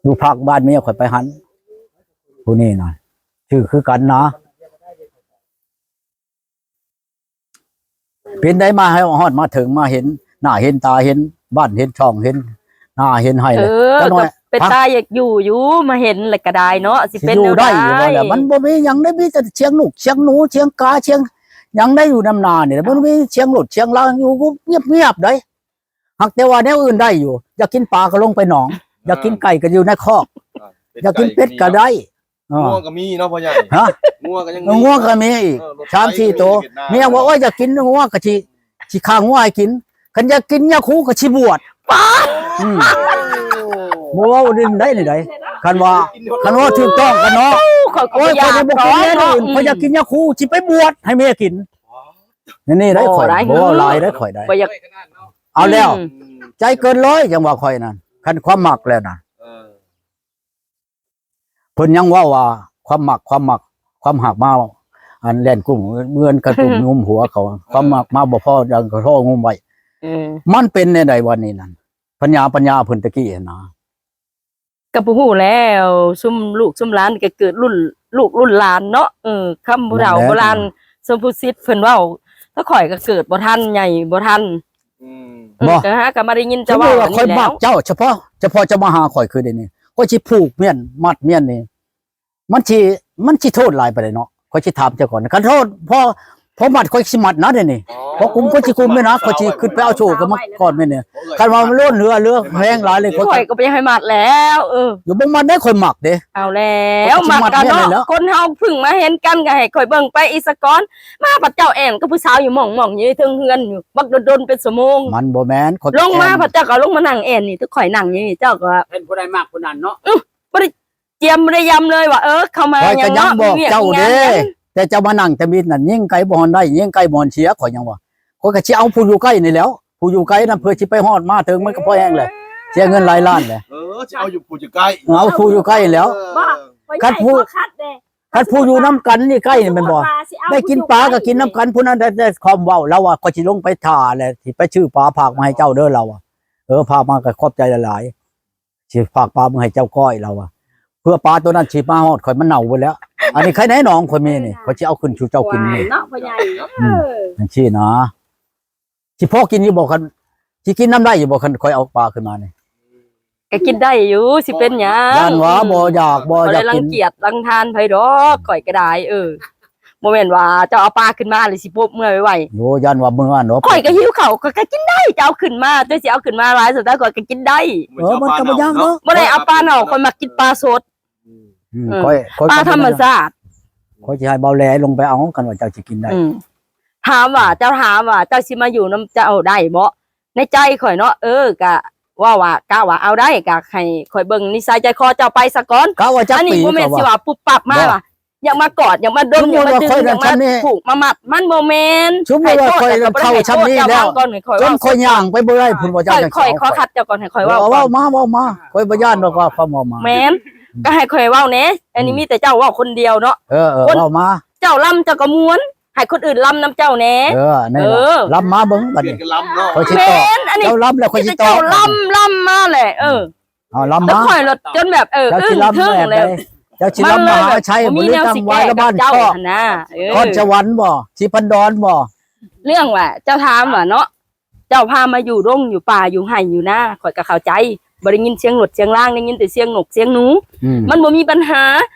ຢູ່ພາກບ້ານເມຍຂ້ອຍໄປຫັ້ນ ຜູ້ນີ້ນະ ຊື່ຄືກັນນະ. ເປັນໃດມາໃຫ້ຮອດມາເຖິງ ມາເຫັນໜ້າເຫັນຕາ ເຫັນບ້ານເຫັນຊ່ອງ ເຫັນນາເຫັນໄຮ່ ເອີ ແລ້ວ ກໍເປັນຕາຢາກຢູ່ຢູ່ ມາເຫັນແລ້ວກໍໄດ້ເນາະ ຊິເປັນແນວໃດ ຊິຢູ່ໄດ້ຢູ່ບໍ່ລະ? ມັນບໍ່ມີຫຍັງເດ້ ມີແຕ່ສຽງນົກ ສຽງໜູ ສຽງກາ ສຽງຫຍັງໄດ້ ຢູ່ນຳນານີ້ ມັນມີສຽງລົດສຽງລາງ ຢູ່ງຽບໆໄດ໋. ຫາກແຕ່ວ່າແນວອື່ນໄດ້ຢູ່ ຢາກກິນປາກໍລົງໄປໜອງ ເອີ ຢາກກິນໄກ່ກໍຢູ່ໃນຄອກ ເອີ ຢາກກິນເປັດກໍໄດ້ ເອີ ງົວກໍມີເນາະພໍ່ໃຫຍ່ ຮະ? ງົວກໍຍັງມີ ງົວກໍມີອີກ ເອີ ສາມສີ່ໂຕ ເມຍວ່າ ໂອ້ຍ ຢາກກິນງົວກໍຊິ ຊິຂ້າງົວໃຫ້ກິນ ຄັນຢາກກິນຢາຄູກໍຊິບວດ ປາດ ອືມ ບໍ່ເວົ້າຫຼິ້ນໄດ້ນີ້ໃດ ຄັນວ່າ ຄັນວ່າຖືກຕ້ອງກັນເນາະ ໂອ້ຍ ຂ້ອຍບໍ່ກິນແນວອື່ນ ຂ້ອຍຢາກກິນຢາຄູ ຊິໄປບວດໃຫ້ເມຍກິນ ນີ້ໄດ໋ ຂ້ອຍບໍ່ເວົ້າຫຼາຍໄດ໋ ຂ້ອຍໄດ້ ເອົາແລ້ວ ອືມ ໃຈເກີນຮ້ອຍ ຈັ່ງວ່າຂ້ອຍນັ້ນ ຄັນຄວາມມັກແລ້ວນະ ເອີ ເພິ່ນຍັງເວົ້າວ່າ ຄວາມມັກ ຄວາມມັກ ຄວາມຮັກມາ ອັນແລ່ນກຸ້ມເຮືອນ ກັນກຸ້ມງຸ້ມຫົວເຂົາ ຄວາມມັກມາບໍ່ພໍ ຍັງກະທໍງຸ້ມໄວ້ ເອີ ມັນເປັນແນວໃດວະນີ້ນັ້ນ ປັນຍາ ປັນຍາເພິ່ນຕະກີ້ຫັ້ນນະ ກໍບໍ່ຮູ້ແລ້ວ ຊຸມລູກຊຸມຫຼານກໍເກີດລຸ້ນລູກລຸ້ນຫຼານເນາະ ເອີ ຄຳຜູ້ເຖົ້າ ນັ້ນແຫຼະ ໂບລານ ສົມພູສິດເພິ່ນເວົ້າ ແຕ່ຂ້ອຍກໍເກີດບໍ່ທັນ ໃຫຍ່ບໍ່ທັນ ອືມ ເອີ ບໍ່ ກໍຫາກໍມາໄດ້ຍິນແຕ່ວ່າ ສົມມຸດວ່າຂ້ອຍມັກເຈົ້າ ສະເພາະ ສະເພາະເຈົ້າມາຫາຂ້ອຍຄືດຽວນີ້ ຂ້ອຍຊິຜູກມ້ຽນ ມັດມ້ຽນນີ້ ມັນຊິ ມັນຊິໂທດຫຼາຍປານໃດເນາະ ຂ້ອຍຊິຖາມເຈົ້າກ່ອນ ຄັນໂທດ ພໍ ພໍມັດຂ້ອຍຊິມັດນະດຽວນີ້ ອໍ ພໍກຸມຂ້ອຍຊິກຸມເລີຍນະ ຂ້ອຍຊິຂຶ້ນໄປເອົາໂສ້ກັບມັນກ່ອນແມ່ນນີ້ ຄັນວ່າມັນລົ້ນເຫຼືອ ເຫຼືອແຮງຫຼາຍເລີຍ ຂ້ອຍກໍບໍ່ຢາກໃຫ້ມັດແລ້ວ ເອີ ຢູ່ບໍ່ມັດໄດ້ ຂ້ອຍມັກເດ້ ເອົາແລ້ວ ມັກກັນເນາະ ຄົນເຮົາເພິ່ງມາເຫັນກັນ ກໍໃຫ້ຂ້ອຍເບິ່ງໄປອີກສາກ່ອນ ມາພັດເຈົ້າແອ່ນກັບຜູ້ສາວຢູ່ໝ່ອງໆຢູ່ເທິງເຮືອນຢູ່ ບັກດົນໆເປັນຊົ່ວໂມງ ມັນບໍ່ແມ່ນ ລົງມາພັດເຈົ້າກໍລົງມານັ່ງແອ່ນນີ້ ຄືຂ້ອຍນັ່ງຢູ່ນີ້ ເຈົ້າກໍ ເຫັນຜູ້ໃດມັກຜູ້ນັ້ນເນາະ ອື ບໍ່ໄດ້ ຈຽມບໍ່ໄດ້ຢຳເລີຍວ່າ ເອີ ເຂົ້າມາຫຍັງເນາະ ຂ້ອຍກໍຍັງບອກເຈົ້າເດ້ ແຕ່ເຈົ້າມານັ່ງຕະມິດນັ້ນ ຍິງໄກບໍ່ຮອນໄດ້ ຍິງໄກບໍ່ຮອນເສຍ ຂ້ອຍຍັງວ່າ ຂ້ອຍກໍຊິເອົາຜູ້ຢູ່ໃກ້ນີ້ແຫຼ້ວ ຜູ້ຢູ່ໄກນັ້ນ ເພື່ອຊິໄປຮອດມາເຖິງ ມັນກໍພໍແຮງແຫຼະ ເສຍເງິນຫຼາຍລ້ານແຫຼະ ເອີ ຊິເອົາຢູ່ຜູ້ຢູ່ໃກ້ ເອົາຜູ້ຢູ່ໃກ້ແຫຼ້ວ ເອີ ຄັນຜູ້ ຄັນຜູ້ຢູ່ນຳກັນນີ້ໃກ້ນີ້ແມ່ນບໍ່ ໄດ້ກິນປາກໍກິນນຳກັນ ຜູ້ນັ້ນໄດ້ ໄດ້ຄວາມເວົ້າ ລາວວ່າ ຂ້ອຍຊິລົງໄປຖ້າແຫຼະ ຊິໄປຊື້ປາຝາກມາໃຫ້ເຈົ້າເດີ ລາວວ່າ ເອີ ຝາກມາກໍຂອບໃຈຫຼາຍໆ ຊິຝາກປາມາໃຫ້ເຈົ້າກ້ອຍ ລາວວ່າ ເພື່ອປາໂຕນັ້ນຊິມາຮອດຂ້ອຍ ມັນເນົ່າເບິດແລ້ວ ອັນນີ້ໄຂ່ໃນໜອງຂ້ອຍມີນີ້ ຂ້ອຍຊິເອົາຂຶ້ນສູ່ເຈົ້າກິນນີ້ ເນາະພໍ່ໃຫຍ່ ອືມ ຈັ່ງຊີ້ນະ ຊິພໍກິນຢູ່ບໍ່ ຄັນ ຊິກິນນຳໄດ້ຢູ່ບໍ່ ຄັນຂ້ອຍເອົາປາຂຶ້ນມານີ້ ກໍກິນໄດ້ຢູ່ ຊິເປັນຫຍັງ ຢ້ານວ່າບໍ່ຢາກ ບໍ່ຢາກກິນ ບໍ່ໄດ້ລັງກຽດລັງທານໃຜດອກ ຂ້ອຍກໍໄດ້ ເອີ ບໍ່ແມ່ນວ່າເຈົ້າເອົາປາຂຶ້ນມາແລ້ວຊິປົບເມືອໄວໆ ໂອ້ ຢ້ານວ່າເມືອເນາະ ຂ້ອຍກໍຫິວເຂົ້າ ຂ້ອຍກໍກິນໄດ້ ເຈົ້າເອົາຂຶ້ນມາ ເຈົ້າຊິເອົາຂຶ້ນມາຫຼາຍສ່ຳໃດ ຂ້ອຍກໍກິນໄດ້ ເອີ ມັນກໍບໍ່ຍາກເນາະ ບໍ່ໄດ້ເອົາປາເນົ່າ ຂ້ອຍມັກກິນປາສົດ ອືມ ເອີ ຂ້ອຍ ຂ້ອຍ ປາທຳມະຊາດ ຂ້ອຍຊິໃຫ້ເບົາແຫຼລົງໄປເອົາ ຄັນວ່າເຈົ້າຊິກິນໄດ້ ອືມ ຖາມວ່າ ເຈົ້າຖາມວ່າ ເຈົ້າຊິມາຢູ່ນຳເຈົ້າໄດ້ບໍ່? ໃນໃຈຂ້ອຍເນາະ ເອີ ກະເວົ້າວ່າ ກະວ່າເອົາໄດ້ ກະໃຫ້ຂ້ອຍເບິ່ງນິໄສໃຈຄໍເຈົ້າໄປສາກ່ອນ ກະວ່າຈັກປີ ອັນນີ້ບໍ່ແມ່ນຊິວ່າປຸບປັບມາວ່າ ຢາກມາກອດ ຢາກມາດົມ ຢາກມາດຶງ ຢາກມາຜູກມາມັດ ມັນບໍ່ແມ່ນ ສົມມຸດວ່າຂ້ອຍເຂົ້າຊ່ຳນີ້ແລ້ວ ຈົນຂ້ອຍຍ່າງໄປບໍ່ໄດ້ພຸ້ນ ວ່າເຈົ້າ ຂ້ອຍ ຂ້ອຍຂັດເຈົ້າກ່ອນ ໃຫ້ຂ້ອຍເວົ້າ ເວົ້າມາ ເວົ້າມາ ຂ້ອຍບໍ່ຢ້ານດອກວ່າຄວາມເວົ້າມາ ແມ່ນ ກໍໃຫ້ຂ້ອຍເວົ້າແດ່ ອັນນີ້ມີແຕ່ເຈົ້າເວົ້າຄົນດຽວເນາະ ເອີ ເວົ້າມາ ເຈົ້າລຳເຈົ້າກໍມ່ວນ ໃຫ້ຄົນອື່ນລຳນຳເຈົ້າແດ່ ເອີ ນັ້ນລະ ເອີ ລຳມາເບິ່ງບັດນີ້ ຂ້ອຍຊິຕອບ ແມ່ນ ອັນນີ້ ເຈົ້າລຳແລ້ວຂ້ອຍຊິຕອບ ເຈົ້າລຳ ລຳມາແຫຼະ ເອີ ເອົາລຳມາ ຂ້ອຍລະຈົນແບບ ເອີ ເຈົ້າຊິລຳແບບໃດ ເຈົ້າຊິລຳມະຫາໄຊ ບໍ່ມີແນວຊິແກ້ກັບເຈົ້າຫັ້ນນະ ເອີ ຄອນສະຫວັນບໍ່ ສີພັນດອນບໍ່ ເລື່ອງວ່າເຈົ້າຖາມວ່າເນາະ ເຈົ້າພາມາຢູ່ດົງຢູ່ປ່າຢູ່ໄຮ່ຢູ່ນາ ຂ້ອຍກໍເຂົ້າໃຈ ບໍ່ໄດ້ຍິນສຽງລົດສຽງລາງ ໄດ້ຍິນແຕ່ສຽງນົກສຽງໜູ ອືມ ມັນບໍ່ມີບັນຫາ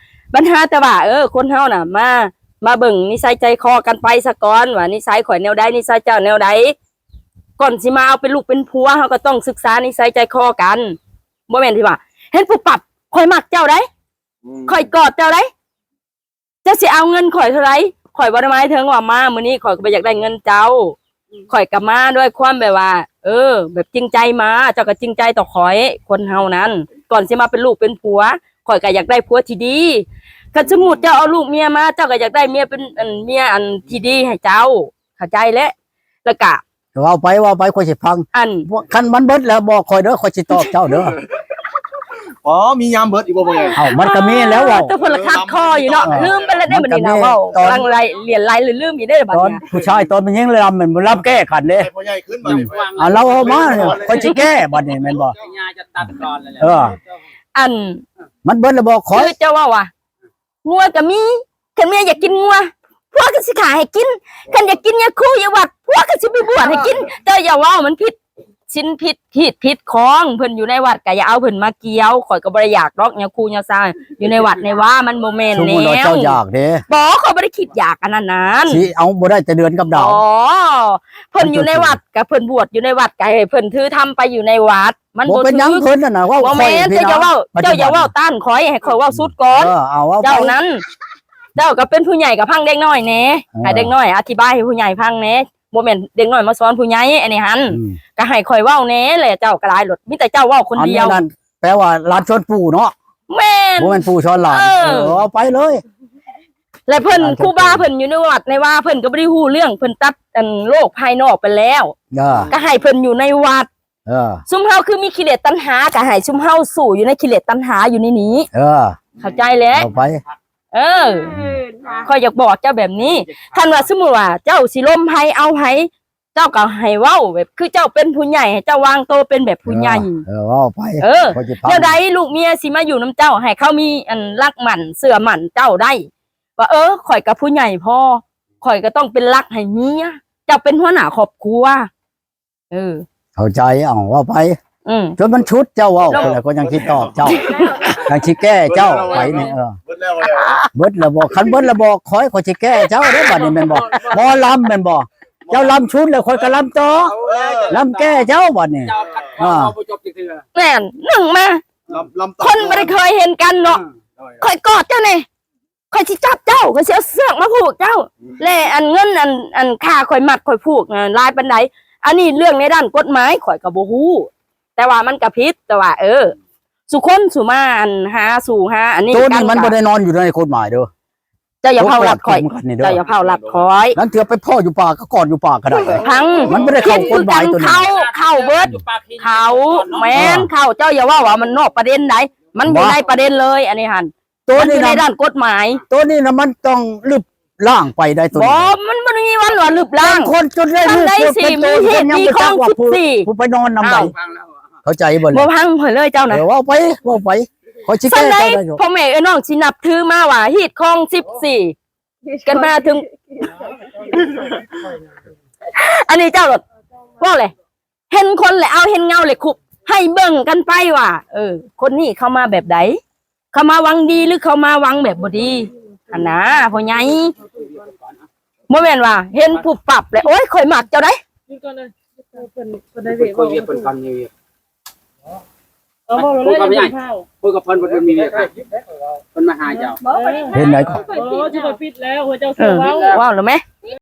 ບັນຫາແຕ່ວ່າ ເອີ ຄົນເຮົານະ ມາ ມາເບິ່ງນິໄສໃຈຄໍກັນໄປສາກ່ອນ ວ່ານິໄສຂ້ອຍແນວໃດ ນິໄສເຈົ້າແນວໃດ ກ່ອນຊິມາເອົາເປັນລູກເປັນຜົວ ເຮົາກໍຕ້ອງສຶກສານິໄສໃຈຄໍກັນ ບໍ່ແມ່ນທີ່ວ່າ ເຫັນປຸບປັບ ຂ້ອຍມັກເຈົ້າໃດ ອືມ ຂ້ອຍກອດເຈົ້າໃດ ເຈົ້າຊິເອົາເງິນຂ້ອຍເທົ່າໃດ? ຂ້ອຍບໍ່ໄດ້ໝາຍເຖິງວ່າມາມື້ນີ້ຂ້ອຍກໍບໍ່ຢາກໄດ້ເງິນເຈົ້າ. ອືມ ຂ້ອຍກໍມາດ້ວຍຄວາມແບບວ່າ ເອີ ແບບຈິງໃຈມາ, ເຈົ້າກໍຈິງໃຈຕໍ່ຂ້ອຍ. ຄົນເຮົານັ້ນ ກ່ອນຊິມາເປັນລູກເປັນຜົວ ຂ້ອຍກໍຢາກໄດ້ຜົວທີ່ດີ. ຄັນສົມມຸດເຈົ້າເອົາລູກເມຍມາ ເຈົ້າກໍຢາກໄດ້ເມຍເປັນ ອັນ ເມຍອັນທີ່ດີໃຫ້ເຈົ້າ. ເຂົ້າໃຈແຫຼະ. ແລ້ວກະ ເວົ້າໄປ ເວົ້າໄປ ຂ້ອຍຊິຟັງ. ອັນ ຄັນມັນເບິດແລ້ວບອກຂ້ອຍເດີ ຂ້ອຍຊິຕອບເຈົ້າເດີ. ອໍ ມີຍາມເບິດອີກບໍ່ພໍ່ໃຫຍ່? ເອົ້າ ມັນກໍມີແລ້ວເວົ້າ ແຕ່ເພິ່ນລະຂັດຄໍຢູ່ເນາະ. ເອີ ລືມໄປແລ້ວເດ້ ມັນກໍມີ ບັດນີ້ນະ ເວົ້າ ຕອນ ກຳລັງໄລ່ ລຽນໄລ່ ລືມອີກເດ້ບັດນີ້. ຕອນຜູ້ຊາຍ ຕອນແມ່ຍິງລຳ ມັນລຳແກ້ກັນເດ້. ໃຫ້ພໍ່ໃຫຍ່ຂຶ້ນບັດນີ້. ອືມ ອ່າ ລາວເອົາມາ ຂ້ອຍຊິແກ້ບັດນີ້ແມ່ນບໍ່? ເອີ ອັນ ມັນເບິດແລ້ວບໍ່? ຂ້ອຍ ຄືເຈົ້າເວົ້າວ່າ ງົວກໍມີ ຄັນເມຍຢາກກິນງົວ ຜົວກໍຊິຂ້າໃຫ້ກິນ ຄັນຢາກກິນຍາຄູຢູ່ວັດ ຜົວກໍຊິໄປບວດໃຫ້ກິນ. ເຈົ້າຢ່າເວົ້າ ມັນຜິດ ສິນຜິດ ຮີດຜິດຂອງ. ເພິ່ນຢູ່ໃນວັດກໍຢ່າເອົາເພິ່ນມາກ່ຽວ. ຂ້ອຍກໍບໍ່ໄດ້ຢາກດອກຍາຄູຍາຊາ ຢູ່ໃນວັດໃນວາ ມັນບໍ່ແມ່ນແນວ. ສົມມຸດວ່າເຈົ້າຢາກເດ້. ບໍ່ ຂ້ອຍບໍ່ໄດ້ຄິດຢາກອັນນັ້ນນັ້ນ ຊິເອົາບໍ່ໄດ້ແຕ່ເດືອນກັບດາວ. ອໍ ເພິ່ນຢູ່ໃນວັດກໍເພິ່ນບວດຢູ່ໃນວັດ ກໍໃຫ້ເພິ່ນຖືທຳໄປຢູ່ໃນວັດ. ມັນບໍ່ ບໍ່ເປັນຫຍັງ ຖືກ ເພິ່ນນັ້ນນະ ເວົ້າ ບໍ່ແມ່ນ ຂ້ອຍ ເຈົ້າຢ່າເວົ້າ ເຈົ້າຢ່າເວົ້າຕ້ານຂ້ອຍ ໃຫ້ຂ້ອຍເວົ້າສຸດກ່ອນ. ເອີ ເອົາ ເວົ້າໄປ ເຈົ້ານັ້ນ ເຈົ້າກໍເປັນຜູ້ໃຫຍ່ກໍຟັງເດັກນ້ອຍແດ່ ເອີ ໃຫ້ເດັກນ້ອຍອະທິບາຍໃຫ້ຜູ້ໃຫຍ່ຟັງແດ່. ບໍ່ແມ່ນເດັກນ້ອຍມາສອນຜູ້ໃຫຍ່ ອັນນີ້ຫັ້ນ ອືມ ກໍໃຫ້ຂ້ອຍເວົ້າແດ່ແຫຼະ. ເຈົ້າກໍຫຼາຍໂລດ ມີແຕ່ເຈົ້າເວົ້າຄົນດຽວ. ອັນນີ້ນັ້ນແປວ່າຫຼານຊວນປູ່ເນາະ. ແມ່ນ ບໍ່ແມ່ນປູ່ສອນຫຼານ. ເອີ ເອີ ເອົາໄປເລີຍ. ແລະເພິ່ນ ຫຼານຊວນປູ່ ຄູບາເພິ່ນຢູ່ໃນວັດໃນວາ ເພິ່ນກໍບໍ່ໄດ້ຮູ້ເລື່ອງ ເພິ່ນຕັດອັນໂລກພາຍນອກໄປແລ້ວ. ເອີ ກໍໃຫ້ເພິ່ນຢູ່ໃນວັດ. ເອີ ຊຸມເຮົາຄືມີກິເລດຕັນຫາ ກໍໃຫ້ຊຸມເຮົາສູ້ຢູ່ໃນກິເລດຕັນຫາຢູ່ໃນນີ້. ເອີ ເຂົ້າໃຈແລ້ວ ເອົາໄປ. ເອີ ຂ້ອຍຢາກບອກເຈົ້າແບບນີ້ ຄັນວ່າສົມມຸດວ່າເຈົ້າຊິລົມໃຜເອົາໃຜ ເຈົ້າກໍໃຫ້ເວົ້າແບບຄືເຈົ້າເປັນຜູ້ໃຫຍ່ ໃຫ້ເຈົ້າວາງໂຕເປັນແບບຜູ້ໃຫຍ່. ເອີ ເອີ ເວົ້າໄປ. ເອີ ຂ້ອຍຊິຟັງ. ແນວໃດລູກເມຍຊິມາຢູ່ນຳເຈົ້າ ໃຫ້ເຂົາມີອັນຫຼັກໝັ້ນເຊື່ອໝັ້ນເຈົ້າໄດ້ ວ່າ ເອີ ຂ້ອຍກໍຜູ້ໃຫຍ່ພໍ ຂ້ອຍກໍຕ້ອງເປັນຫຼັກໃຫ້ເມຍ ເຈົ້າເປັນຫົວໜ້າຄອບຄົວ. ເອີ ເຂົ້າໃຈ. ເອົາ ເວົ້າໄປ. ອືມ ຈົນມັນຊຸດ ເຈົ້າເວົ້າ ແລ້ວຂ້ອຍກໍຍັງຊິຕອບເຈົ້າ ຍັງຊິແກ້ເຈົ້າໄປນີ້. ເອີ ເບິດແລ້ວ ເບິດແລ້ວບໍ່? ຄັນເບິດແລ້ວບໍ່ ຂ້ອຍ ຂ້ອຍຊິແກ້ເຈົ້າເດ້ ບັດນີ້ແມ່ນບໍ່? ໝໍລຳແມ່ນບໍ່? ເຈົ້າລຳຊຸດແລ້ວ ຂ້ອຍກໍລຳຕໍ່. ເອີ ລຳແກ້ເຈົ້າບັດນີ້. ເຈົ້າຂັດຂ້ອງ ເອີ ເວົ້າບໍ່ຈົບຈັກເທື່ອ. ແມ່ນ ໜຶ່ງມາ ລຳ ລຳຕໍ່ ຄົນບໍ່ໄດ້ເຄີຍເຫັນກັນເນາະ. ອືມ ໂດຍ ຂ້ອຍກອດເຈົ້າແດ່ ຂ້ອຍຊິຈັບເຈົ້າ ຂ້ອຍຊິເອົາເຊືອກມາຜູກເຈົ້າ. ແລະ ອັນເງິນ ອັນ ອັນຄ່າຂ້ອຍມັດຂ້ອຍຜູກນະ ຫຼາຍປານໃດ? ອັນນີ້ເລື່ອງໃນດ້ານກົດໝາຍຂ້ອຍກໍບໍ່ຮູ້ ແຕ່ວ່າມັນກໍຜິດ ແຕ່ວ່າ ເອີ ສູ່ຄົນສູ່ມາ ອັນ ຫາສູ່ຫາ ອັນນີ້ ໂຕນີ້ມັນບໍ່ໄດ້ນອນຢູ່ໃນກົດໝາຍເດີ. ເຈົ້າຢ່າເຜົາລັດຂ້ອຍ ເຈົ້າຢ່າເຜົາລັດຂ້ອຍ. ລາງເທື່ອໄປພໍ້ຢູ່ປ່າກໍກອດຢູ່ປ່າກໍໄດ້. ພັງ ມັນບໍ່ໄດ້ເຂົ້າກົດໝາຍໂຕນີ້. ເຂົ້າ ເຂົ້າເບິດ ເຂົ້າ ແມ່ນ ເອີ ເຂົ້າ. ເຈົ້າຢ່າເວົ້າວ່າມັນນອກປະເດັນໃດ ມັນຢູ່ໃນປະເດັນເລີຍ ອັນນີ້ຫັ້ນ. ໂຕນີ້ນະ ໃນດ້ານກົດໝາຍ ໂຕນີ້ນະ ມັນຕ້ອງລຶບລ້າງໄປໄດ້ໂຕນີ້. ບໍ່ ມັນບໍ່ໄດ້ມີວັນວ່າລຶບລ້າງ. ຄົນຈົນໄດ້ລູກຄົນເປັນໂຕ ມີເຫດມີຂອງສິບສີ່ ຜູ້ໄປນອນນຳໃດ. ເຂົ້າໃຈບໍ່? ບໍ່ຟັງຂ້ອຍເລີຍເຈົ້ານະ. ເອີ ເວົ້າໄປ ເວົ້າໄປ ຂ້ອຍຊິແກ້ໄຂໃຫ້. ພໍ່ແມ່ເອີຍ ນ້ອງຊິນັບຖືມາວ່າຮີດຄອງສິບສີ່ ກັນມາເຖິງ ອັນນີ້ເຈົ້າໂລດ ເວົ້າແຫຼະ. ເຫັນຄົນແລ້ວເອົາ ເຫັນເງົາແລ້ວຄຸບ ໃຫ້ເບິ່ງກັນໄປວ່າ ເອີ ຄົນນີ້ເຂົາມາແບບໃດ ເຂົາມາຫວັງດີ ຫຼື ເຂົາມາຫວັງແບບບໍ່ດີ ຫັ້ນນາ ພໍ່ໃຫຍ່. ບໍ່ແມ່ນວ່າເຫັນປຸບປັບແລ້ວ ໂອ້ຍ ຂ້ອຍມັກເຈົ້າໃດ. ເພິ່ນ ເພິ່ນໄດ້ວຽກ ເພິ່ນໄດ້ວຽກ ເພິ່ນກຳລັງວຽກ. ເອີ ເວົ້າເລີຍ ເພິ່ນກໍບໍ່ໃຫຍ່ ເພິ່ນກໍ ເພິ່ນ ເພິ່ນມີວຽກ ເພິ່ນມາຫາເຈົ້າ. ເອີ ເຫັນໃດກໍ ໂອ້ ຊິໄປປິດແລ້ວ ຫົວເຈົ້າເຊື່ອເວົ້າ ເອີ ເວົ້າແລ້ວແມ.